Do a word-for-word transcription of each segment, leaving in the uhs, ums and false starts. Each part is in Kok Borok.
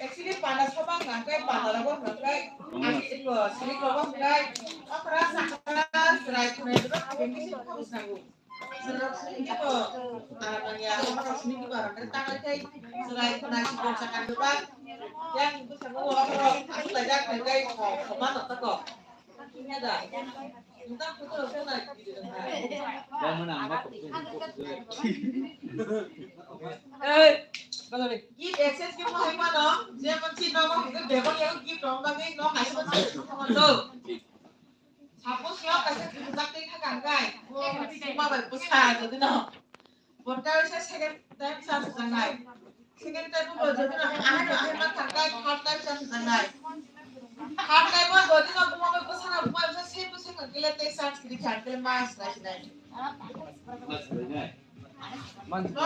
Actually, panda sabang nang kai, panda rabo nang kai, ani iko, sini rabo nang kai, okra sakra, serai khunai rok, bengki sini khabus nangu. Serai sini kebo, arang ya, okra sini kebo, arang kai, tangai kai, serai khunai si bongsa kan doba, yang itu sama okra, aku tajak nang kai, ko, ko mana tako. Gift exchange gift no hai mano, jemon si no mo hingke bebak ya gift no bagwi no hai mano. Suppose no kaisa gift jak tei kha kang kai, mo ma bai pusa jodi no. Bo kaisa second time sa sujaknai. Second time bo jodi no ahai no ahai ma thangkai, third time sa sujaknai. Third time bo jodi no bo ma bwsana bo ma bwsa se bwsa kang kile tei chance kiri kha kile ma sinai sinai. No, no,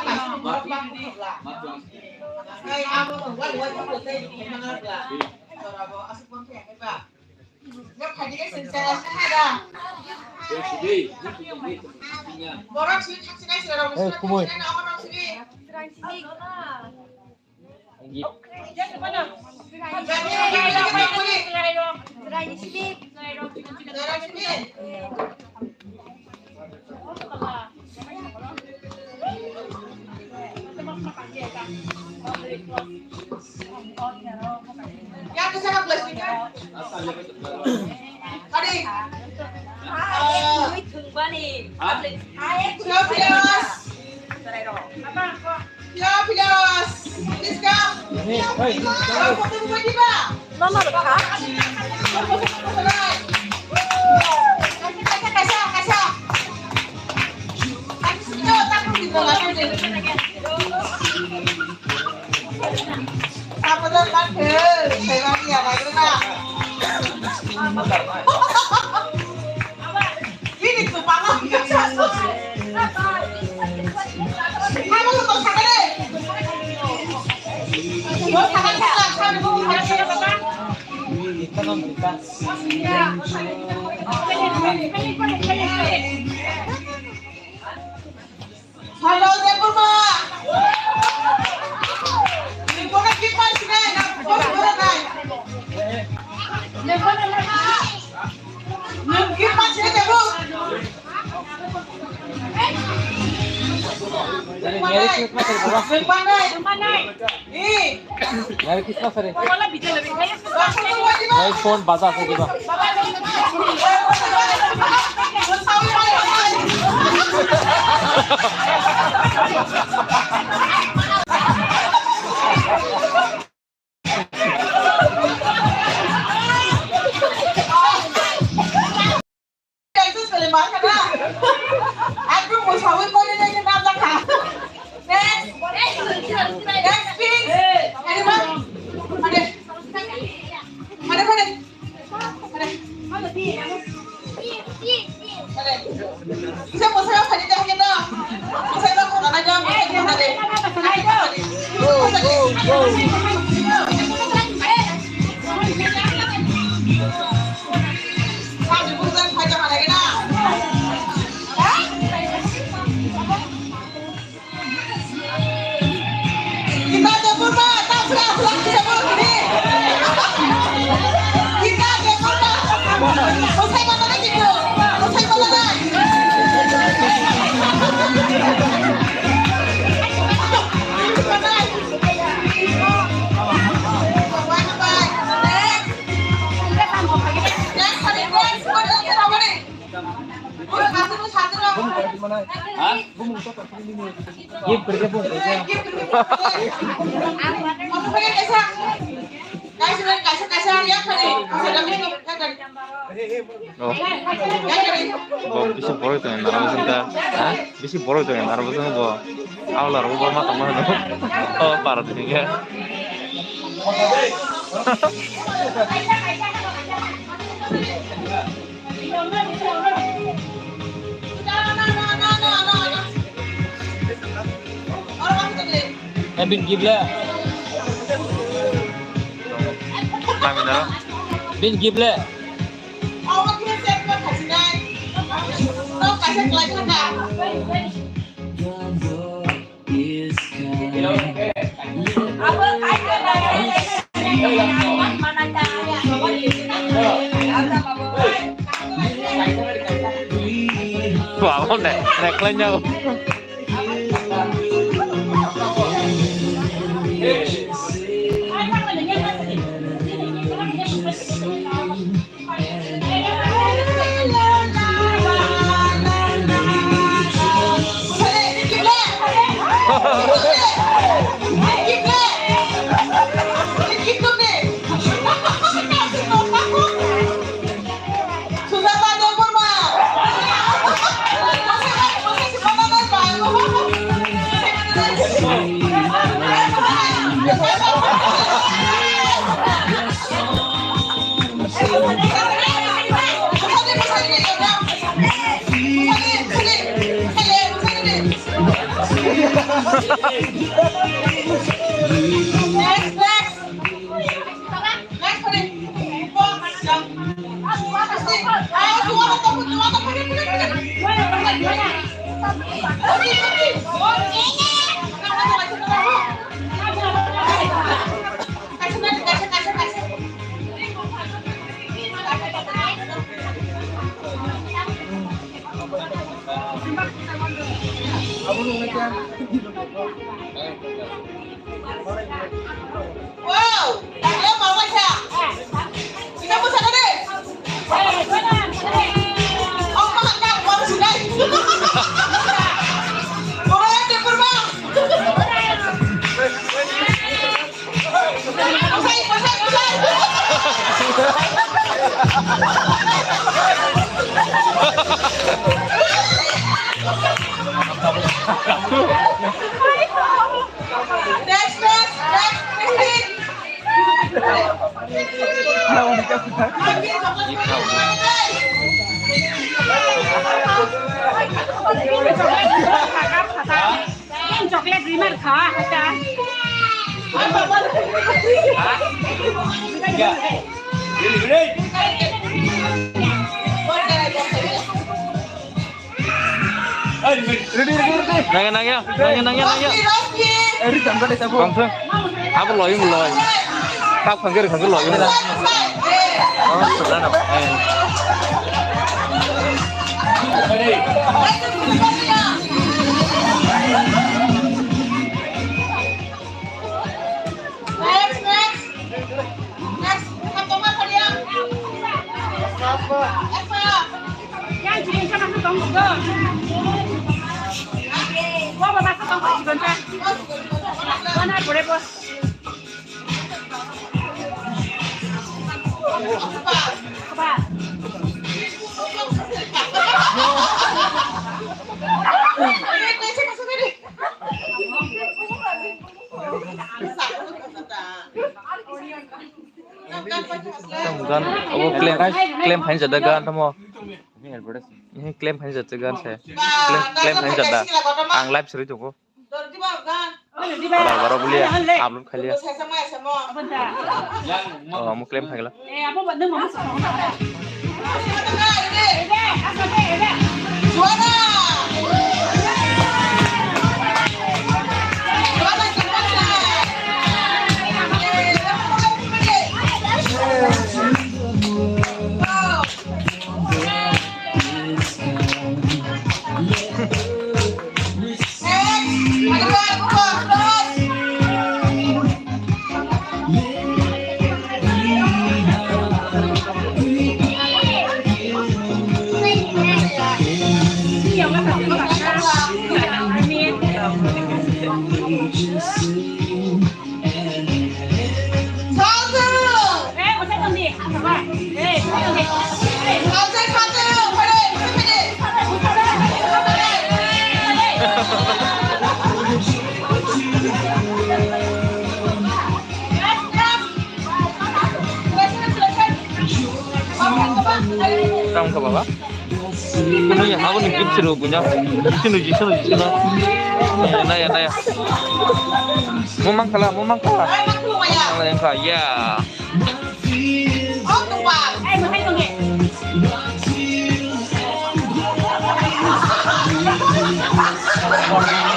kaisa borok bang thokla. Kai abo no wai wai thokla tei mana bla. Jora bo asuk bang thai ba. Borok sini thaksinai sini rok. Eh, kumui. Theophilus, please come. Mama, baka. Hello, Debbarma. Ni bono gift mansinai, na bono bono nai. Nwng gift mansinai, Debbarma. Merry Christmas, Debbarma. Merry Christmas, re. Ei phone baja ase kiba. Kaisa sele ma khana. Aku mo sawi ko ni ni na ta kha. Next. Next, please. Ani ma. Ade. Ade, ade. Ade. Ade. Isa mo sawi khani ta khani na. Mo sawi ko na na ja mo sawi ko na de. Go, go, go. Oh. Bo bisi borok tong naro bwswng ta. Ha? Bisi borok tong naro bwswng bo. Aula ro bo ma tong mano. Oh, para tini khe. Eh, bin gift le. Bin gift le. Wow, nek, nek lanjau. Wow! Hello, Mama Cha. Kita mau sana deh. Oh, makan, baru sudah. Mau lihat deh, Purba. Chocolate dreamer kha hata. Nangya, nangya, nangya, nangya, nangya. Kongthung. Abo loyung loy. Kap khangkir khangkir loyung. Oh, sudah na. Next, next. Next. Yang chicken sana tu tong tu. Wah, bapak tu tong tu chicken sa. Mana boleh bos? Gan, obo claim, claim phainjak da gan tamo. Ini claim phainjak se. Claim, claim phainjak da. Ang live siri tongo. Bar bar bulia upload khalia. Oh, amo claim phaigla. Tamo kha baba? Nui abo ni gift siro bunya. Sino ji, sino ji, sino. Naya, naya. Mo mang khala, mo mang khala. Mang khala yang kha, ya. Rosemary.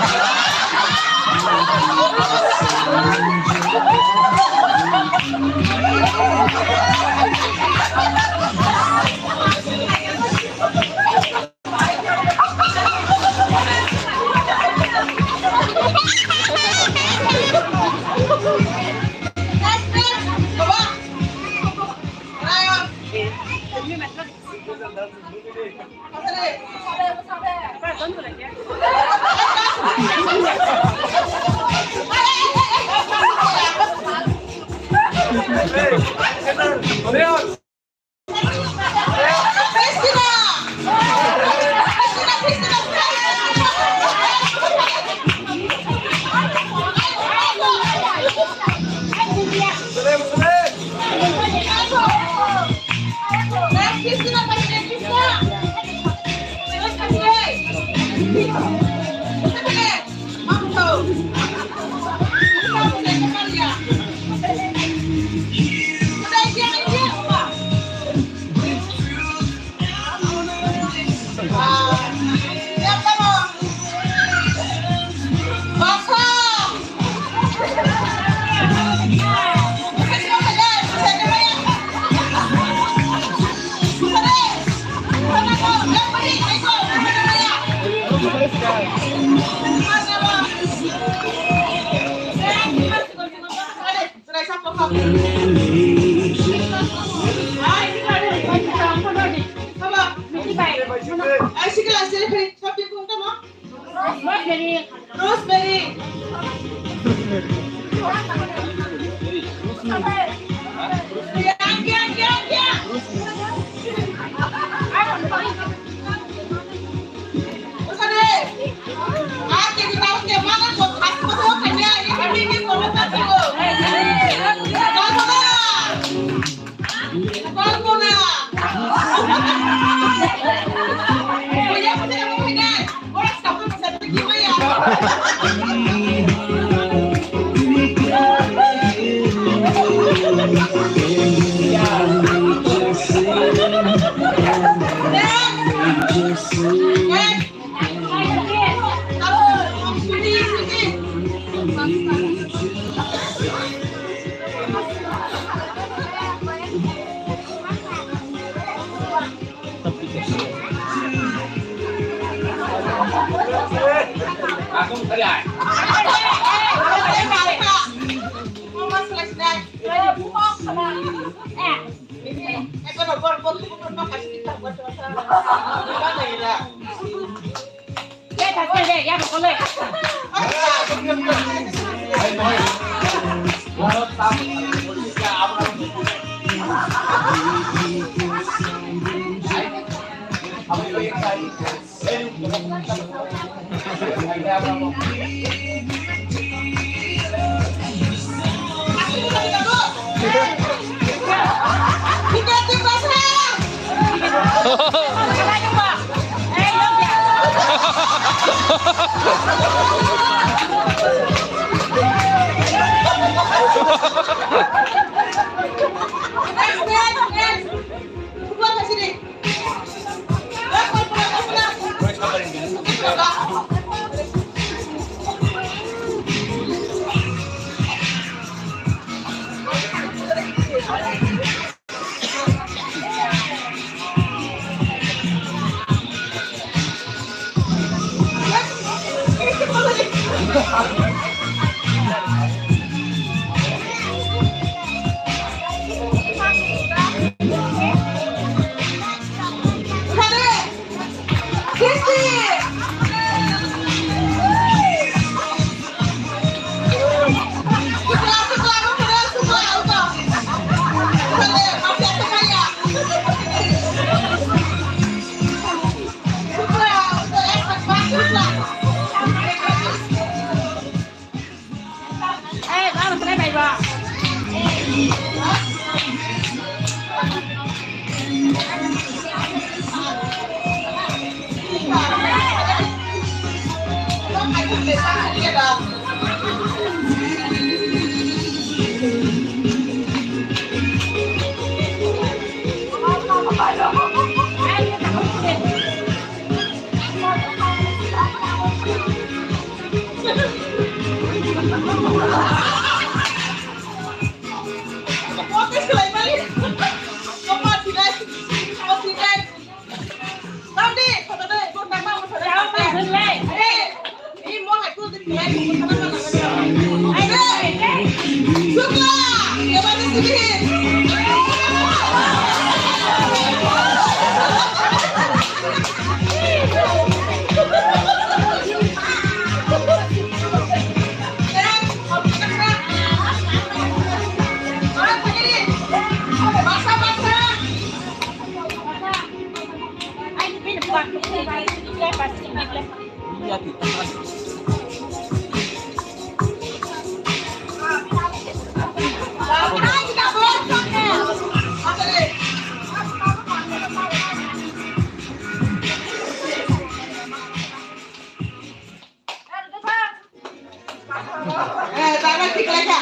Eh, tara thik lai kha.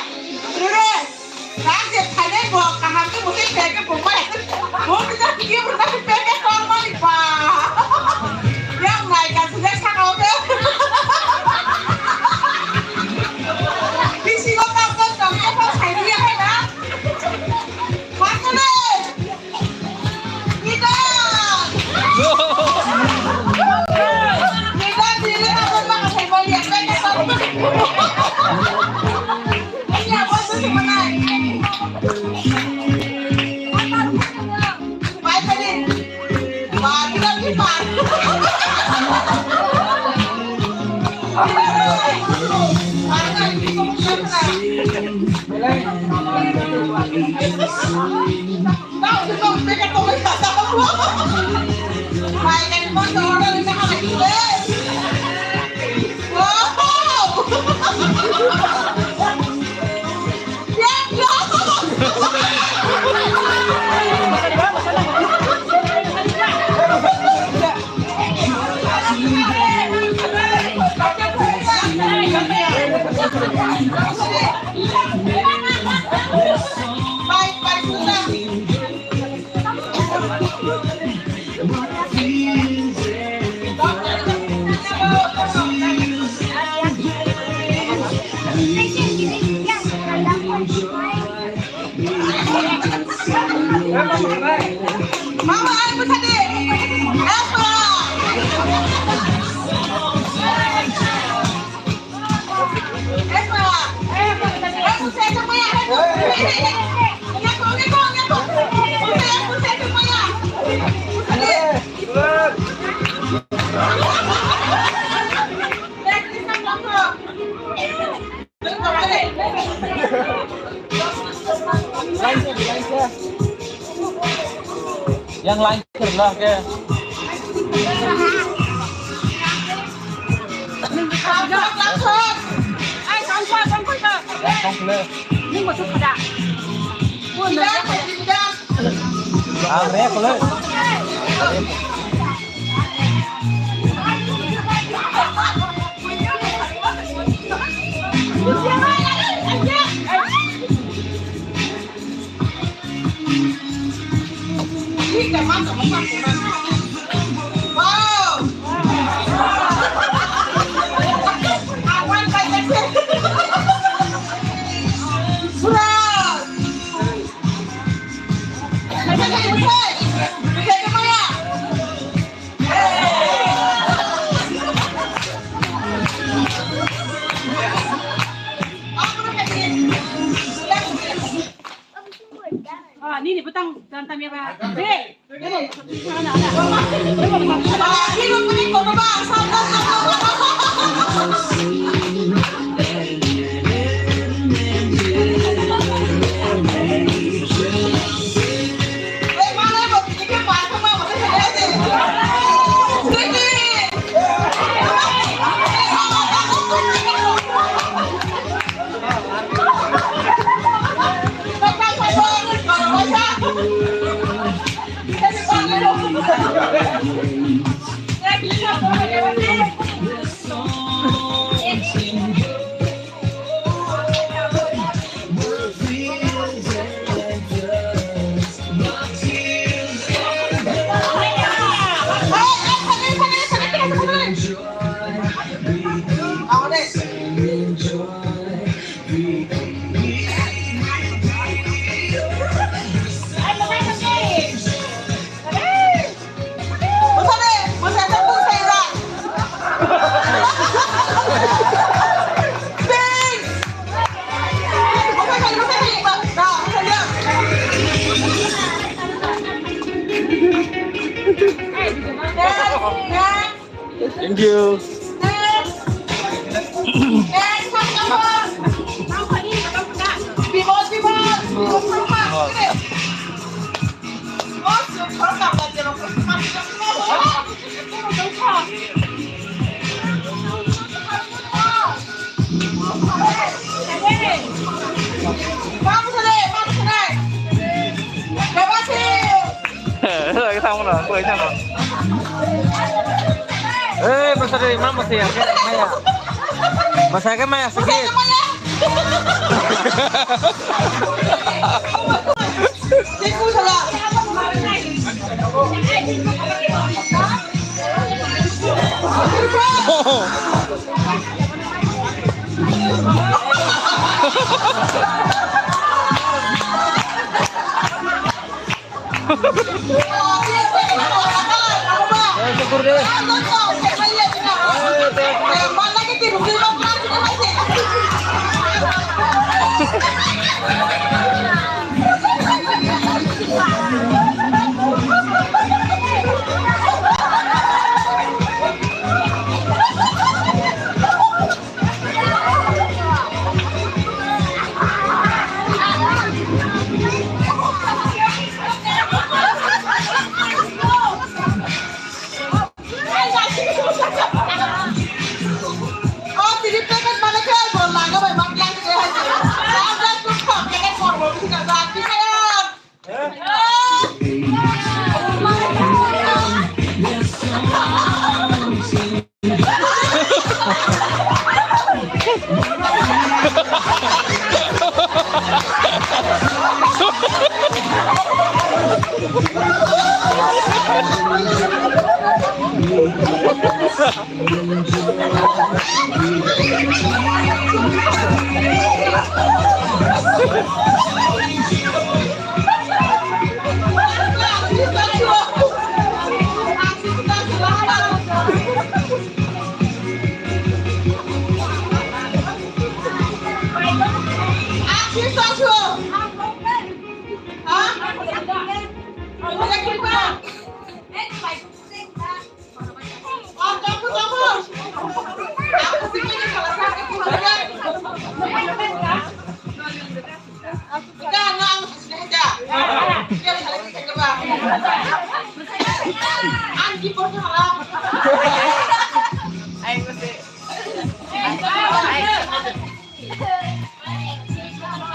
Rure, rang je thane bo kaham ke musi peke bo mai. Bo kita kiki bo ta peke kor mali ba. Yang mai ka sudah sakau ke. Bisi ko ka ko ka ko sai dia hai na. Makane. Mama, ai, busa de. Apa? Yang lain kerja ke. Ah, nini bwtang jantam ya ba. Be. Thank you. Lagi sama lah, aku aja lah. Eh, masa dari mana masa ya? Maya. Masa kan maya sakit.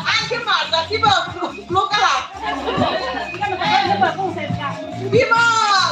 Ang khe majak kibo blue color. Bimal.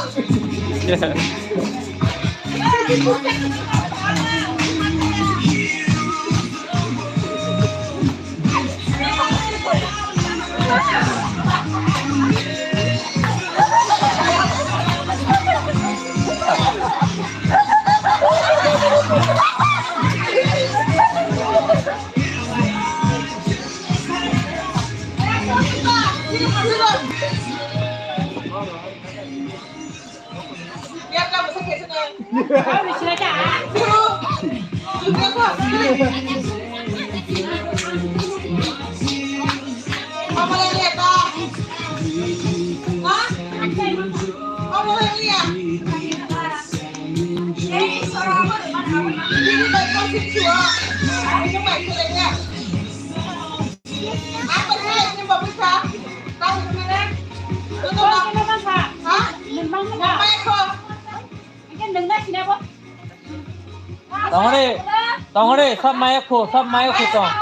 Tongre, tongre, sab maya kho, sab maya kho tong.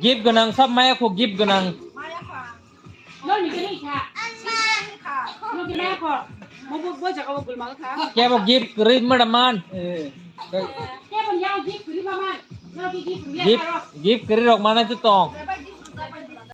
Gift gwnang, sab maya kho, gift gwnang. Kebo gift kwrwi mada man. Gift, gift kwrwi rok mana tu tong.